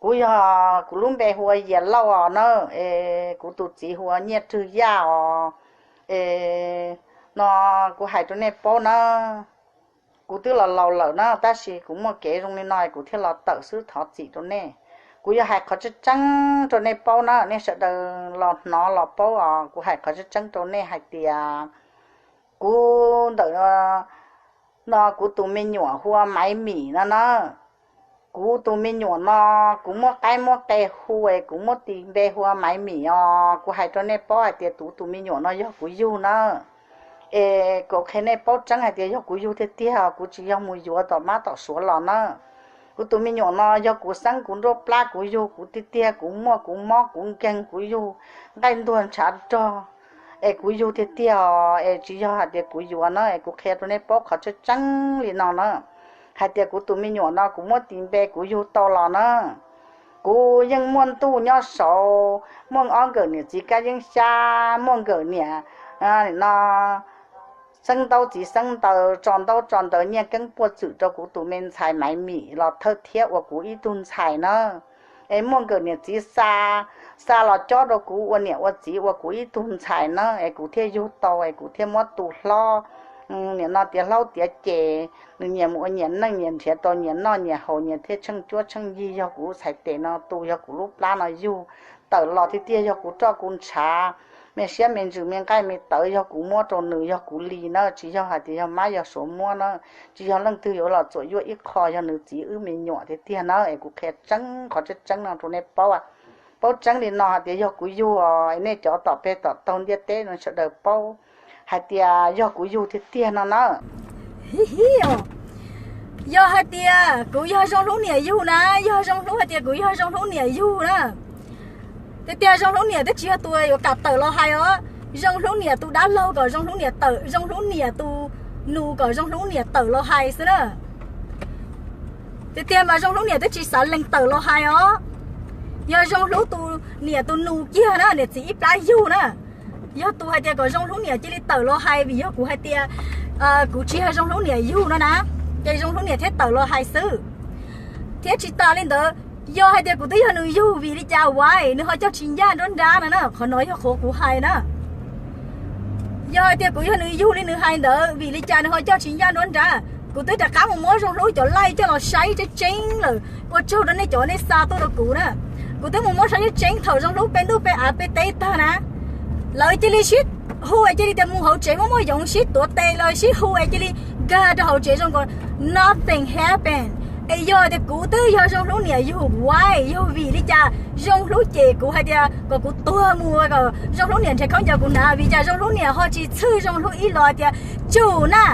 Kuv yog, kuv lub npe hu ua Yias Lauj os na, es kuv tus txiv hu ua Nyiaj Rwg Yaj os. Es no kuv hais rau nej paub na, kuv twb los laus lawm na, tab sis kuv muaj kev zoo li no kuv thiaj los tawm xwb, thov txim rau nej. Kuv yog hais qhov tseeb tseeb rau nej paub na, nej sawv daws los hnov los paub os. Kuv hais qhov tseeb tseeb rau nej hais tias kuv ntawm no kuv tus me nyuam hu ua Maiv Mim no na. Kuv tus me nyuam no kuv muab qaib muab qe hu es kuv muab tis npe hu ua Maiv Mim os. Kuv hais rau nej paub hais tias kuv tus me nyuam no yog kuv yug na. Es kuv qhia nej paub tseeb hais tias yog kuv yug tiag tiag, kuv tsis yog mus yuav tom mab tom suav los na. Kuv tus me nyuam no yog kuv xeeb kuv nruab plab, kuv yug kuv tiag tiag, kuv muaj kuv mob kuv nkeeg, kuv yug nqaij ntuag ntshav rog, es kuv yug tiag tiag os, es tsis yog hais tias kuv yuav na. Es kuv qhia rau nej paub qhov tseeb tseeb li no na, hais tias kuv tus me nyuam no kuv muab tis npe kuv yug tau los na. Kuv yeej muaj ntuj nyob saud, muaj ob nkawm niam txiv kab yeeb xyab, muaj nkawm niam no xeeb ntaub txiv xeeb ntawv, tso ntaub tso ntawv nyiaj keeb puag txwm rau kuv tus me ntxhais Maiv Mim los thawj thiab ua kuv ib tug ntxhais na. Es muaj nkawm niam txiv xa, xa los cob rau kuv ua niam ua txiv ua kuv ib tug ntxhais na, es kuv thiaj yug tau, es kuv thiaj muab tu hlob. Nim no tiav hlob tiav ces nws nyias mus ua nyias neej, nyias nrhiav tau nyias noj nyias haus, nyias thiaj tsheej cuab tsheej yig. Yog kuv txhais tes no tu, yog kuv lub plab no yug tawm los tiag tiag, yog kuv roj kuv ntshav, me siab me ntsws me nqaij me tawv yog kuv muab rau nws, yog kuv li na, tsis yog hais tias yog mab yog suav muab na. Tsis yog leej twg yuav los txuam yuaj ib qho, yog nws txiv wb me nyuam tiag tiag na. Es kuv qhia tseeb qhov tseeb tseeb no rau nej paub, paub tseeb li no hais tias yog kuv yug os, es nej cov tom peg tom taug ntiaj teb no sawv daws paub hais tias yog kuv yug tiag tiag no na. Yog hais tias kuv yog Zoo Hlub niam yug na, yog Zoo Hlub hais tias kuv yog Zoo Hlub niam yug na, tiag tiag Zoo Hlub niam twb tsis yog tus yuav kam tawm los hais os. Zoo Hlub niam tus dab laug kom Zoo Hlub niam tawm, Zoo Hlub niam tus nus kom Zoo Hlub niam tawm los hais xwb na. Tiag tiag mas Zoo Hlub niam twb tsis xav lees tawm los hais os. Yog Zoo Hlub tus niam tus nus kiag na, niam txiv ib plab yug na, yog tus hais tias kom Zoo Hlub niam cia li tawm los hais, vim yog kuv hais tias kuv tsis yog Zoo Hlub niam yug no na, ces Zoo Hlub niam thiaj tawm los hais xwb. Thiab tsis tas li ntawd, yog hais tias kuv twb yog nws yug, vim li cas uas nws ho coj tsis ncaj nruab nrab no na? Qhov no yog qhov kuv hais na. Yog hais tias kuv yog nws yug li nws hais ntawd, vim li cas nws ho coj tsis ncaj nruab nrab? Kuv twb rov qab mus muab Zoo Hlub cov live coj los saib tseeb tseeb lawm, ua tsaug rau nej cov nej xa tuaj rau kuv na. Kuv twb mus muab saib tseeb tseeb thaum Zoo Hlub pe ntuj pe av pe teb tag na, lawv cia li sib hu es cia li tias mus hauv tsev muaj muaj yoov sib tuav tes los sib hu es cia li nkag rau hauv tsev zoo nkaus nothing happened. Es yog tias kuv twb yog Zoo Hlub niam yug, why? Yog vim li cas Zoo Hlub cem kuv hais tias kom kuv tuag mus, kom Zoo Hlub niam nrhiav khaub ncaws kuv hnav, vim cas Zoo Hlub niam ho tsis txhwj Zoo Hlub ib los tias tsum na?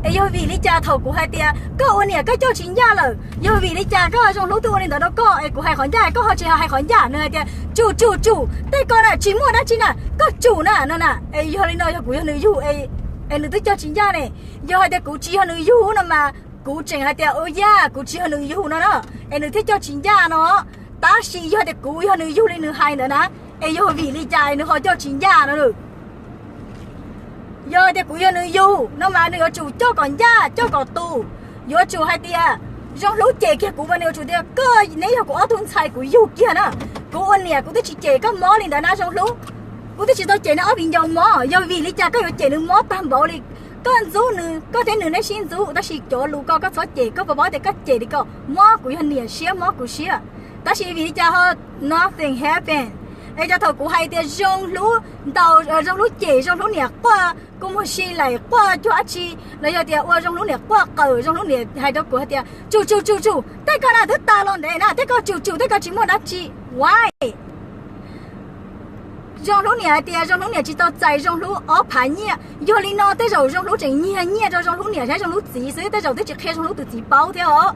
Es yog vim li cas thaum kuv hais tias koj ua niam koj coj tsis ncaj lawm, yog vim li cas koj Zoo Hlub twb ua li ntawd rau koj es kuv hais qhov ncaj koj ho tsis hais qhov ncaj? Nws hais tias tsum tsum tsum, tej ko na tsis muaj dab tsi na, koj tsum na no na. Es yog li no yog kuv yog nws yug es nws twb coj tsis ncaj ne. Yog hais tias kuv tsis yog nws yug no mas kuv tseem hais tias ua yaj kuv tsis yog nws yug no na, es nws thiaj coj tsis ncaj no. Tab sis yog tias kuv yog nws yug li nws hais ntawd na, es yog vim li cas nws ho coj tsis ncaj no? Yog tias kuv yog nws yug no mas nws yuav tsum coj kom ncaj coj kom tus. Yuav tsum hais tias Zoo Hlub cem kiag kuv mas nws yuav tsum tias koj neb yog kuv ob tug ntxhais kuv yug kiag na. Kuv ua niam kuv twb tsis cem koj mob li ntawd na Zoo Hlub. Kuv twb tsis tau cem neb ob viv ncaus mob, yog vim li cas koj yuav cem nws mob tag npaum li? Koj ntxub nws, koj thiab nws neb sib ntxub, tab sis cov lus ko koj txhob cem, koj puas paub tias koj cem li ko mob kuv yog niam siab mob kuv siab. Tab sis vim li cas ho nothing happened? Es cov thaum kuv hais tias Zoo Hlub ntaus, Zoo Hlub cem Zoo Hlub niam quaj kuv mus si laim quaj cuag dab tsi, los yog tias ua Zoo Hlub niam quaj qawm, Zoo Hlub niam hais rau kuv hais tias tsum tsum tsum tsum, tej ko na twb tas los ntev na, tej ko tsum tsum, tej ko tsis muaj dab tsi. Why? Zoo Hlub niam hais tias Zoo Hlub niam tsis tau txais Zoo Hlub ob phav nyiaj, yog li no tej zaum Zoo Hlub tseem nyiag nyiaj rau Zoo Hlub niam thiab Zoo Hlub txiv xwb, tej zaum twb tsis qhia Zoo Hlub tus txiv paub thiab os.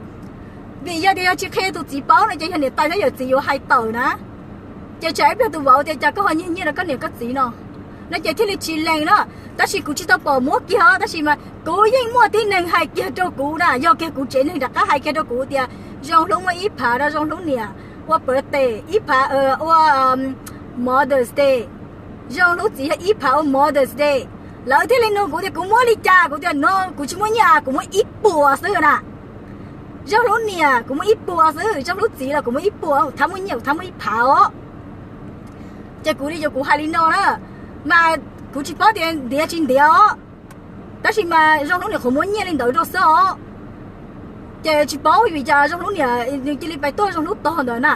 Vim yog tias yog tsis qhia tus txiv paub no ces yog niam tais thiab yawm txiv yuav hais tawm na. Ces tsam ib pliag tus vauv tias cas koj ho nyiag nyiaj rau koj niam koj txiv no, no ces thiaj li tsis lees na. Tab sis kuv tsis tau pom muab kiag os, tab sis mas kuv yeej muaj tib neeg hais kiag rau kuv na, yog kiag kuv tsev neeg rov qab hais kiag rau kuv tias Zoo Hlub muaj ib phav rau Zoo Hlub niam ua birthday, ib phav ua Mother's Day, Zoo Hlub txiv yog ib phav ua Mother's Day. Lawv thiaj li nug kuv tias kuv muab li cas, kuv tias no kuv tsis muaj nyiaj, kuv muab ib puas xwb na. Zoo Hlub niam kuv muaj ib puas xwb, Zoo Hlub txiv los kuv muaj ib puas, thab muaj nyiaj kuv thab muaj ib phav os. Ces kuv li, yog kuv hais li no na, mas kuv tsis paub tias ntiav tsis ntiav os, tab sis mas Zoo Hlub niam qhuav muab nyiaj li ntawd rau xwb os. Ces tsis paub vim cas Zoo Hlub niam nws cia li pais tuaj Zoo Hlub tog ntawd na.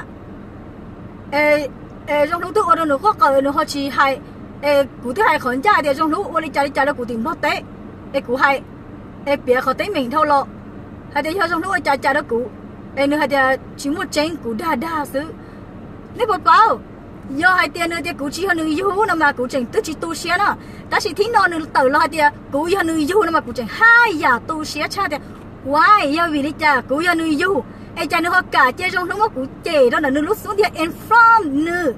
Zoo Hlub twb ua rau nws quaj qawm nws ho tsis hais. Es kuv twb hais qhov ncaj tias Zoo Hlub ua li cas li cas rau kuv tim Nplog teb, es kuv hais, es piav qhov teeb meem dhau los hais tias yog Zoo Hlub ua cas cas rau kuv, es nws hais tias tsis muaj tseeb, kuv dag dag xwb. Nej puas paub, yog hais tias nws tias kuv tsis yog nws yug no mas kuv tseem twb tsis tu siab no, tab sis thib no nws tawm los hais tias kuv yog nws yug no mas kuv tseem haj yam tu siab tshaj tias, uas yog vim li cas kuv yog nws yug, es cas nws ho kam cia Zoo Hlub muab kuv cem rau ntawm nws lub xub ntiag in front nws,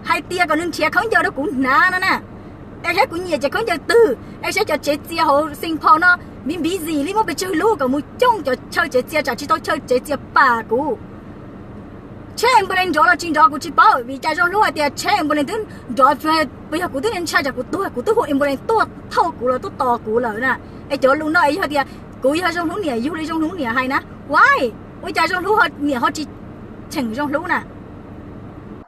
hais tias kom nws nrhiav khaub ncaws rau kuv hnav no na. Es saib kuv nyiam cov khaub ncaws twg, es saib cov tsev txias hauv Saint Paul no, npiv npiv zis li muaj pes tsawg lub, kom mus cooj cov chaw tsev txias tsam tsis tau chaw tsev txias pam kuv. Tsheb ambulance nrov los tsis nrov kuv tsis paub, vim cas Zoo Hlub hais tias tsheb ambulance twb nrov, puas yog kuv twb ntshai tsam kuv tuag kuv twb hu ambulance tuaj thauj kuv los tuaj tos kuv lawm na. Es cov lus no es yog tias kuv yog Zoo Hlub niam yug li Zoo Hlub niam hais na, uas ua cas Zoo Hlub niam ho tsis cheem Zoo Hlub na.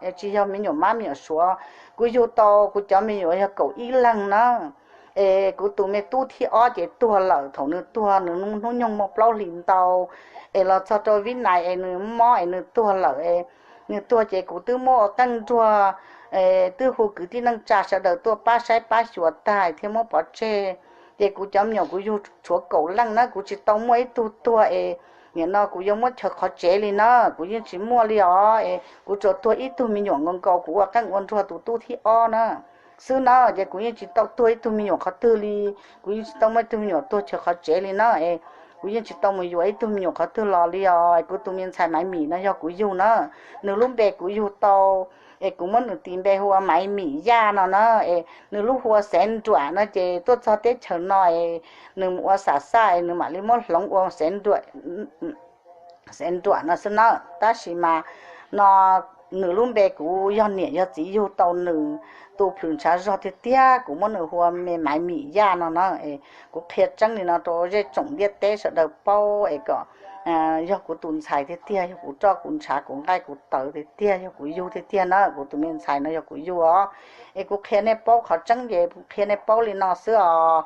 Es tsis yog me nyuam mab me nyuam suav, kuv yug tau kuv cov me nyuam yog kaum ib leeg na. Es kuv tus me tub thib ob ces tuag lawm, thaum nws tuag nws hnub nyoog muaj plaub hlis ntau, es los txog rau vib nais es nws mob es nws tuag lawm. Nws tuag ces kuv twb muab ua qeej nruag, twb hu kwv tij neej tsa sawv daws tuaj pab saib pab xyuas tag thiab muab pov tseg. Ces kuv cov me nyuam kuv yug tshuav kaum leej na, kuv tsis tau muaj ib tug tuag es nim no kuv yuav muab chaw qhov tsev li na, kuv yeej tsis muaj li os. Es kuv tsuas tuag ib tug me nyuam nkaus nkaus kuv ua qeej ua nruag tus tub thib ob na xwb na, ces kuv yeej tsis tau tuag ib tug me nyuam qhov twg li, kuv yeej tsis tau muaj ib tug me nyuam tuag chaw qhov tsev li na. Es kuv yeej tsis tau mus yuav ib tug me nyuam qhov twg los li os. Kuv tus me ntxhais Maiv Mim no yog kuv yug na, nws lub npe kuv yug tau, es kuv muab nws tis npe hu ua Maiv Mim Yaj no na. Es nws lub hu ua Xeev Nruam no, ces tuaj txog teb chaws no es nws mus ua xam xaj es nws mam li muab hloov ua Xeev Nruam, Xeev Nruam no xwb na. Tab sis mas no nws lub npe kuv yog niam yog txiv yug tau nws, tus plhws ntshav zog tiag tiag, kuv muab nws hu ua me Maiv Mim Yaj no na. Es kuv qhia tseeb li no rau zej tsoom ntiaj teb sawv daws paub es kom yog kuv tus ntxhais tiag tiag, yog kuv roj kuv ntshav kuv nqaij kuv tawv tiag tiag, yog kuv yug tiag tiag na, kuv tus me ntxhais no yog kuv yug os. Es kuv qhia nej paub qhov tseeb ces kuv qhia nej paub li no xwb os.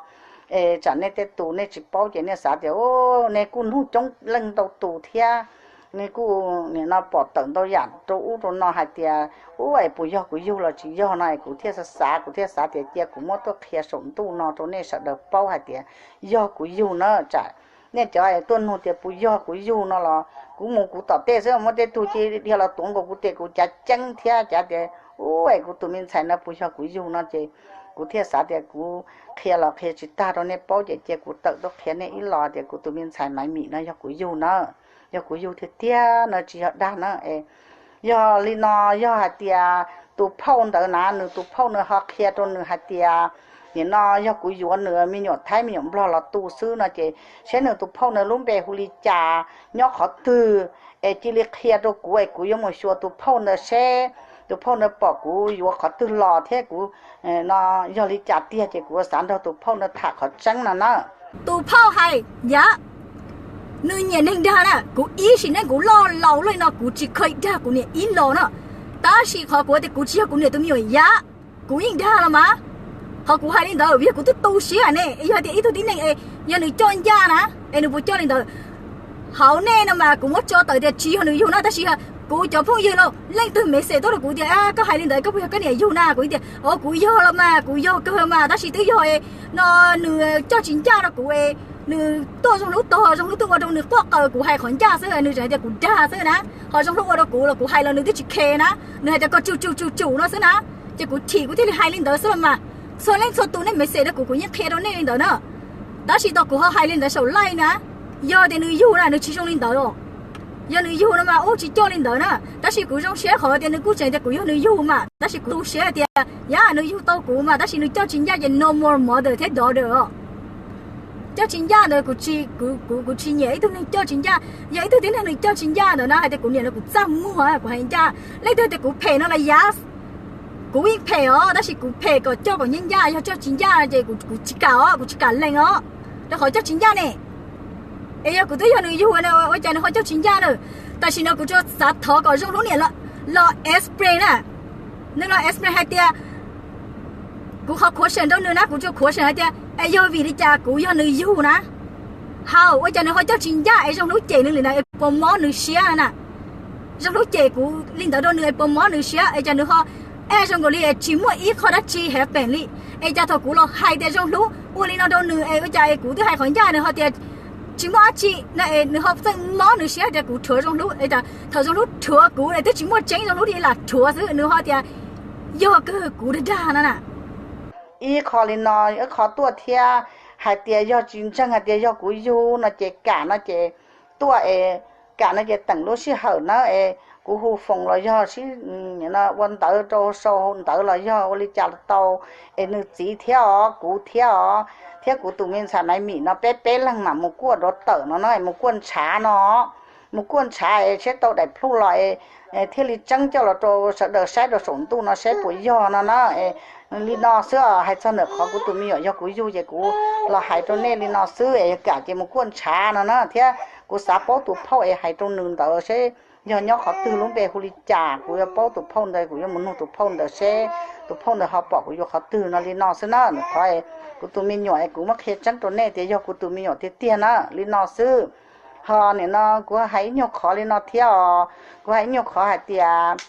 Es tsam nej tej tus nej tsis paub ces nej xav tias, u, nej kuj nug coob leej ntau tus thiab, nej kuj nim no pom tawm ntau yam rau ub rau no hais tias, u, es puas yog kuv yug los tsis yog no es kuv thiaj xav xav, kuv thiaj xav tias cia kuv muab tuaj qhia saum ntuj no rau nej sawv daws paub hais tias yog kuv yug na. Tsam nej cov tuaj nug tias puas yog kuv yug no los kuv mus kuv tom tej xwb, muaj tej tug cia dhia los tuav nkaus kuv tes kuv cav ceeb thiab cav tias, u, es kuv tus me ntxhais no puas yog kuv yug no ces kuv thiaj xav tias kuv qhia los qhia tsis tag rau nej paub ces cia kuv tawm tuaj qhia nej ib los tias kuv tus me ntxhais Maiv Mim no yog kuv yug na, yog kuv yug tiag tiag no tsis yog dag na. Es yog li no, yog hais tias tus phauj ntawd na, nws tus phauj nws ho qhia rau nws hais tias nim no yog kuv yuav nws me nyuam Thaib me nyuam Nplog los tu xwb no ces seb nws tus phauj nws lub npe hu li cas, nyob qhov twg, es cia li qhia rau kuv es kuv yuav mus xyuas tus phauj ntawd seb tus phauj ntawd pom kuv yuav qhov twg los thiab kuv no yog li cas tiag ces kuv xav nrog tus phauj ntawd tham qhov tseeb no na. Tus phauj hais yam, nws nyiam neeg dag na, kuv ib sim neej kuv loj laus li no kuv tsis kheev dag kuv niam ib los na. Tab sis qhov kuv tias kuv tsis yog kuv niam tus me nyuam yam, kuv yeej dag los mas. Qhov kuv hais li ntawd vim yog kuv twb tu siab ne, yog tias ib tug tib neeg es yog nws coj ncaj na, es nws puas coj li ntawd? Hauv nej no mas kuv muab tso tawm tias tsis yog nws yug na, tab sis kuv cov phooj ywg los leej twg message tuaj rau kuv tias koj hais li ntawd koj puas yog koj niam yug na, kuv tias o kuv yog los mas, kuv yog kawg mas, tab sis twb yog no nws coj tsis ncaj rau kuv es nws tuaj Zoo Hlub tog, Zoo Hlub twb ua rau nws quaj qawm, kuv hais qhov ncaj xwb nws tseem hais tias kuv dag xwb na. Ho Zoo Hlub ua rau kuv los kuv hais los nws twb tsis khe na, nws hais tias koj tsum tsum tsum tsum no xwb na. Ces kuv chim kuv thiaj li hais li ntawd xwb los mas. Txhua leej txhua tus nej message rau kuv kuv yeej qhia rau nej li ntawd na. Tab sis tau kuv ho hais li ntawd saum live na, yog tias nws yug na nws tsis zoo li ntawd os. Yog nws yug no mas ub tsis coj li ntawd na, tab sis kuv zoo siab qhov tias nws kuj tseem tias kuv yog nws yug mas, tab sis kuv tu siab tias yam nws yug tau kuv mas, tab sis nws coj tsis ncaj ces no more mother thiab daughter os. Coj tsis ncaj ntawd kuv tsis, kuv, kuv tsis nyiam ib tug neeg coj tsis ncaj. Yog ib tug tib neeg nws coj tsis ncaj ntawd na hais tias kuv niam no kuv txaj muag kuv hais ncaj. Leej twg tias kuv phem no los yas, kuv yeej phem os, tab sis kuv phem kom coj kom ncaj ncaj, yog coj tsis ncaj ces kuv, kuv tsis kam os, kuv tsis kam lees os, rau qhov coj tsis ncaj ne. Es yog kuv twb yog nws yug na, ua cas nws ho coj tsis ncaj na? Tam sim no kuv tsuas xav thov kom Zoo Hlub niam los explain na. Nws los explain hais tias, kuv qhov question rau nws na, kuv tsuas question hais tias es yog vim li cas kuv yog nws yug na, hau ua cas nws ho coj tsis ncaj es Zoo Hlub cem nws li na, es puas mob nws siab na? Zoo Hlub cem kuv li ntawd rau nws es puas mob nws siab es cas nws ho, es zoo nkaus li tsis muaj ib qho dab tsi happen li. Es cas thaum kuv los hais tias Zoo Hlub ua li no rau nws es ua cas es kuv twb hais qhov ncaj nws ho tias tsis muaj dab tsi na, es nws ho txawj mob nws siab tias kuv rhuav Zoo Hlub, es thaum Zoo Hlub rhuav kuv es twb tsis muaj tseeb, Zoo Hlub thiaj lam rhuav xwb, nws ho tias yog kawg kuv dag dag no na. Ib qho li no, ib qho tuaj thiab hais tias yog tsis ntseeg hais tias yog kuv yug no ces kam no ces tuaj es, kam no ces teem lub sij hawm na es kuv hu foos los yog sib ua ntawv rau sau ntawv los yog ua li cas los tau, es nws txiv thiab os, kuv thiab os, thiab kuv tus me ntxhais Maiv Mim no peb peb leeg mam mus kuaj dov tawm no na, mus kuaj ntshav no, mus kuaj ntshav es seb tau daim pluj los es thiaj li tseeb coj los rau sawv daws saib rau saum ntuj no saib puas yog no na. Li no xwb os, hais txog ntawm qhov kuv tus me nyuam yog kuv yug ces kuv los hais rau nej li no xwb es yog kam ces mus kuaj ntshav no na, thiab kuv xav paub tus phauj es hais rau nws ntawd seb yog nyob qhov twg, lub npe hu li cas, kuv yuav paub tus phauj ntawd, kuv yuav mus nug tus phauj ntawd seb tus phauj ntawd ho pom kuv yug qhov twg no. Li no xwb na, qhov kuv tus me nyuam es kuv muab qhia tseeb rau nej tias yog kuv tus me nyuam tiag tiag na, li no xwb. Ho nim no kuv hais ib nyuag qhov li no thiab os, kuv hais ib nyuag qhov hais tias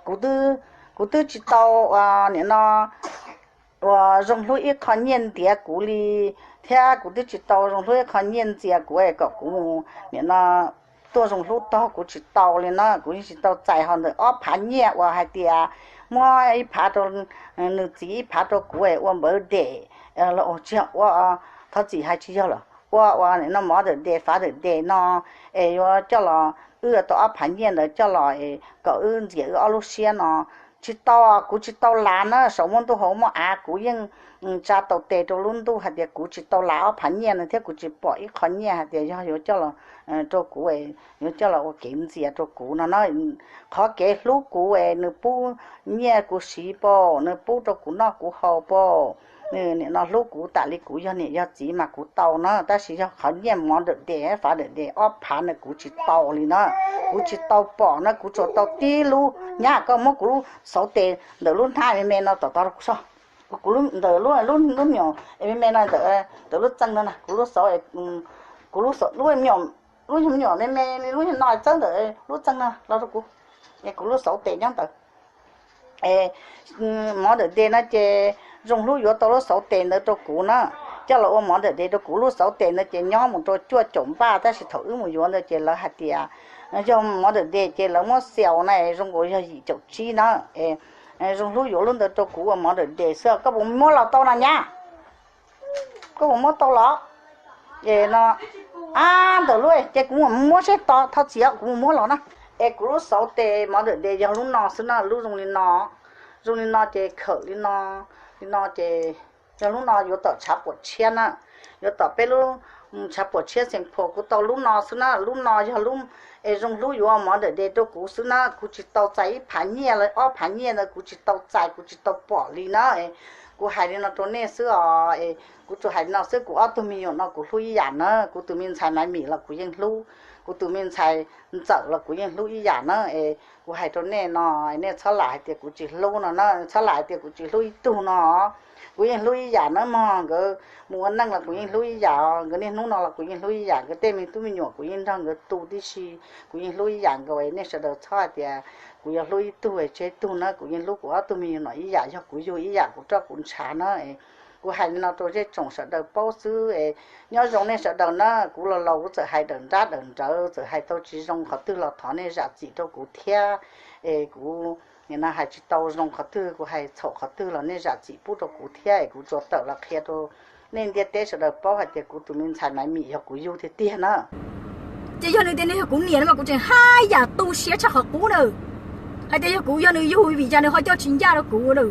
kuv twb, kuv twb tsis tau, nim no uas Zoo Hlub ib qho nyiaj ntiav kuv li, thiab kuv twb tsis tau Zoo Hlub ib qho nyiaj ntxias kuv es kom kuv mus nim no tuaj Zoo Hlub tog, kuv tsis tau li na, kuv yeej tsis tau txais ho ntawm ob phav nyiaj uas hais tias muab ib phav rau nws txiv ib phav rau kuv es ua npawv dej los tsis ua, thov txim hais tsis yog lawm, ua uas nim no mov dawm dej fav dawm dej no, es yuav coj los, wb tau ob phav nyiaj ntawd coj los kom wb ntxias wb ob lub siab no. Tsis tau, kuv tsis tau lav na, saum muaj ntuj hauv muaj av, kuv yeej tsa tau tes rau lub ntuj hais tias kuv tsis tau lav ob phav nyiaj no thiab kuv tsis pom ib qho nyiaj hais tias yog yuav coj los rau kuv, yuav coj los ua kev ntxias rau kuv no na. Qhov kev hlub kuv es nws pub nyiaj kuv siv pab, nws pub rau kuv noj kuv haus pab, nws nim no hlub kuv tas li kuv yog niam yog txiv mas kuv tau na, tab sis yog qhov nyiaj mov dawm dej fav dawm dej ob phav no kuv tsis tau li na, kuv tsis tau pom na, kuv tsuas tau tib lub. Nyab, koj muab kuv lub xauv tes ntawm lub hnab me me no tom tod rau kuv so, kuv lub, ntawm lub, lub me nyuam me me no ntawm, ntawm lub txee no na, kuv lub xauv, kuv lub xauv, lub me nyuam, lub me nyuam me me li lub no txawb ntawm lub txee no los rau kuv, es kuv lub xauv tes nyob ntawd. Es mov dawm dej no ces Zoo Hlub yuav tau lub xauv tes ntawd rau kuv na, coj los ua mov dawm dej rau kuv. Lub xauv tes ntawd ces nyob mus rau cuaj caum npaj, tab sis thaum wb mus yuav ntawd ces lawv hais tias yog mov dawm dej ces lawv muab xiaus na, zoo nkaus yog yim caum tsib na. Es Zoo Hlub yuav lub ntawd rau kuv ua mov dawm dej xwb, koj puas muab los tau no nyab? Koj puas muab tau los? Es no, ab, ntawm lub, ces kuv mus muab seb tau, thov txim, kuv mus muab los na. Es kuv lub xauv tes mov dawm dej yog lub no xwb na, lub zoo li no, zoo li no ces khawm li no, li no ces yog lub no yuav tom tshav puam tshiab na, yuav tom peb lub tshav puam tshiab xeem phuam, kuv tau lub no xwb na, lub no yog lub, es Zoo Hlub yuav mov dawm dej rau kuv xwb na, kuv tsis tau txais ib phav nyiaj los ob phav nyiaj ntawd kuv tsis tau txais, kuv tsis tau pom li na. Kuv hais li no rau nej xwb os, es kuv tsuas hais li no xwb, kuv ob tug me nyuam no kuv hlub ib yam na, kuv tus me ntxhais Maiv Mim los kuv yeej hlub, kuv tus me ntxhais Ntxawm los kuv yeej hlub ib yam na. Es kuv hais rau nej no, nej txhob lam hais tias kuv tsis hlub no na, txhob lam hais tias kuv tsis hlub ib tug no, kuv yeej hlub ib yam na mog. Nkawd mus ua neej los kuv yeej hlub ib yam, nkawd niaj hnub no los kuv yeej hlub ib yam, nkawd tej me tub me nyuam kuv yeej nrog nkawd tu tib si, kuv yeej hlub ib yam nkaus. Nej sawv daws txhob hais tias kuv yuav hlub ib tug tseg ib tug na, kuv yeej hlub kuv ob tug me nyuam no ib yam, yog kuv yug ib yam, kuv roj kuv ntshav na. Kuv hais li no rau zej tsoom sawv daws paub xwb es nyob zoo nej sawv daws na. Kuv los laus kuv txawm hais dawm nrab dawm nrawv, txawm hais tau tsis zoo qhov twg los thov nej zam txim rau kuv thiab. Es kuv nim no hais tsis tau zoo qhov twg, kuv hais txhaum qhov twg los nej zam txim pub rau kuv thiab. Es kuv tsuas tawm los qhia rau nej ntiaj teb sawv daws paub hais tias kuv tus me ntxhais Maiv Mim yog kuv yug tiag tiag na. Ces yog nws tias nws yog kuv niam no mas kuv tseem haj yam tu siab tshaj qhov qub na. Hais tias yog kuv yog nws yug vim cas nws ho coj tsis ncaj rau kuv na.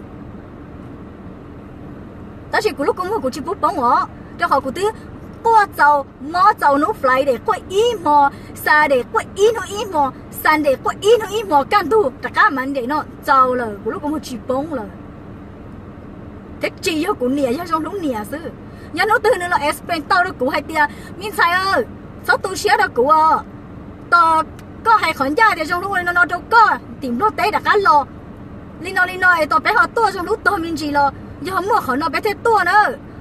Tab sis kuv lub kua muag kuv tsis pub poob os, rau qhov kuv twb quaj txaus mob txaus hnub Friday quaj ib hmo, Saturday quaj ib hnub ib hmo, Sunday quaj ib hnub ib hmo, kaj ntug rov qab Monday no txaus lawm, kuv lub kua muag tsis poob lawm. Thiab tsis yog kuv niam, yog Zoo Hlub niam xwb. Yog hnub twg nws los explain tau rau kuv hais tias me ntxhais aw, Txhob tu siab rau kuv os. Tos koj hais qhov ncaj tias Zoo Hlub ua li no no rau koj tim Nplog teb rov qab los li no li no es tos peb ho tuaj Zoo Hlub tog me ntsis los yog muaj qhov no peb thiaj tuaj na.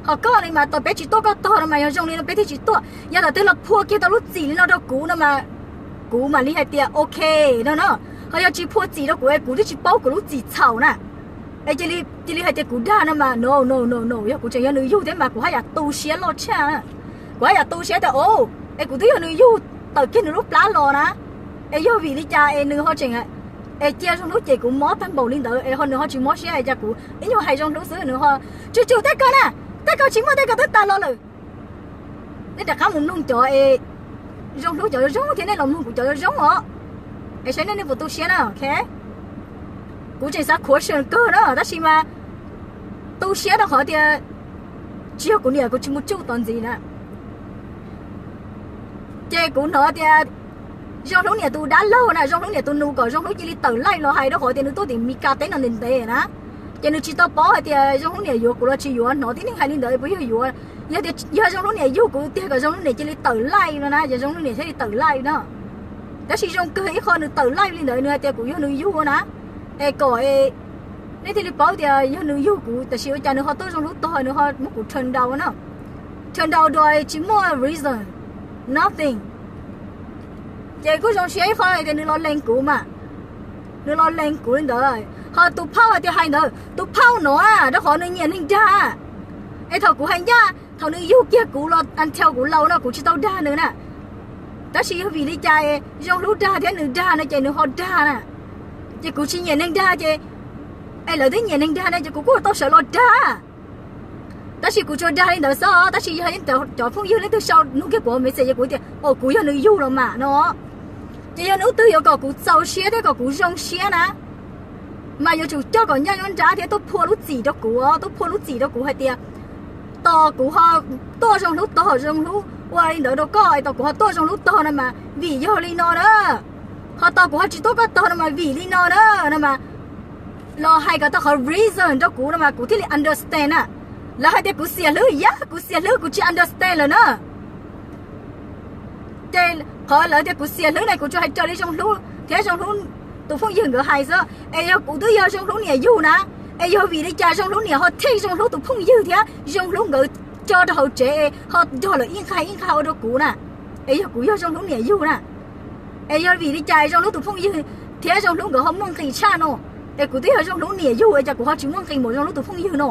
Ho koj li mas tos peb tsis tuaj koj tog no mas yog zoo li no peb thiaj tsis tuaj. Yog thaum twg los phua kiag tau lub txim li no rau kuv no mas kuv mam li hais tias ok no no. Ho yog tsis phua txim rau kuv es kuv twb tsis paub kuv lub txim txhaum na. Es cia li hais tias kuv dag no mas no no no no, yog kuv tseem yog nws yug thiab mas kuv haj yam tu siab loj tshaj. Kuv haj yam tu siab tias o, es kuv twb yog nws yug tawm kiag nws lub plab los na. Es yog vim li cas es nws ho tseem es cia Zoo Hlub cem kuv mob tag npaum li ntawd es ho nws ho tsis mob siab es cas kuv ib nyuag hais Zoo Hlub xwb nws ho tsum tsum tej ko na, tej ko tsis muaj tej ko twb tas los lawm. Nej rov qab mus mloog cov es Zoo Hlub cov zoo thiab nej los mloog kuv cov zoo os, es saib nej nej puas tu siab na. Ok, kuv tseem xav khuav sawm kawg na tab sis mas tu siab rau qhov tias tsis yog kuv niam kuv tsis mus tsuj tom ntxiv na. Ces kuv hnov tias Zoo Hlub niam tus dab laug na, Zoo Hlub niam tus nus kom Zoo Hlub cia li tawm laij los hais rau qhov tias nws tuaj tim Mis Kas teb no ntev ntev na. Ces nws tsis tau paub hais tias Zoo Hlub niam yuav kuv los tsis yuav, hnov tib neeg hais li ntawd puas yog yuav. Yog tias yog Zoo Hlub niam yug kuv tiag kom Zoo Hlub niam cia li tawm laij no na, yog Zoo Hlub niam thiaj li tawm laij no. Tab sis zoo kawg ib qho nws tawm laij li ntawd nws hais tias kuv yog nws yug na. Es kom nej thiaj li paub tias yog nws yug kuv tab sis ua cas nws ho tuaj Zoo Hlub tog nws ho muab kuv turn down na. Turn down dua tsis muaj reason, nothing. Ces kuj zoo siab ib qho tias nws los lees kuv mas, nws los lees kuv li ntawd. Ho tus phauj hais tias hais ntawd tus phauj no rau qhov nws nyiam neeg dag. Es thaum kuv hais ncaj thaum nws yug kiag kuv los until kuv laus no kuv tsis tau dag nws na. Tab sis yog vim li cas Zoo Hlub dag thiab nws dag no ces nws ho dag na. Ces kuv tsis nyiam neeg dag ces, es lawv twb nyiam neeg dag no ces kuv kuj tau sawv los dag. Tab sis kuv tsuas dag li ntawd xwb, tab sis yog cov phooj ywg leej twg sau hnub kiag kuv message ces kuv tias o kuv yog nws yug los mas no. Ces yog hnub twg yuav kom kuv txaus siab thiab kom kuv zoo siab na, mas yuav tsum coj kom ncaj nruab nrab thiab tuaj phua lub txim rau kuv, tuaj phua lub txim rau kuv hais tias tos kuv ho tuaj Zoo Hlub tog, Zoo Hlub ua li ntawd rau koj, tos kuv ho tuaj Zoo Hlub tog no mas vim yog li no na. Ho tos kuv ho tsis tuaj koj tog no mas vim li no na no mas los hais kom tau qhov reason rau kuv no mas kuv thiaj li understand na. Lawv hais tias kuv xiam hlwb, yog kuv xiam hlwb kuv tsis understand lawm na. Ces qhov lawv tias kuv xiam hlwb ne kuv tsuas hais raws li Zoo Hlub thiab Zoo Hlub tus phooj ywg nkawd hais xwb. Es yog kuv twb yog Zoo Hlub niam yug na, es yog vim li cas Zoo Hlub niam ho theej Zoo Hlub tus phooj ywg thiab Zoo Hlub nkawd tso rau hauv tsev es ho nrog lawv ib nqag ib nqag ua rau kuv na? Es yog kuv yog Zoo Hlub niam yug na, es yog vim li cas Zoo Hlub tus phooj ywg thiab Zoo Hlub nkawd ho muaj nqis tshaj no? Es kuv twb yog Zoo Hlub niam yug es cas kuv ho tsis muaj nqis npaum Zoo Hlub tus phooj ywg no?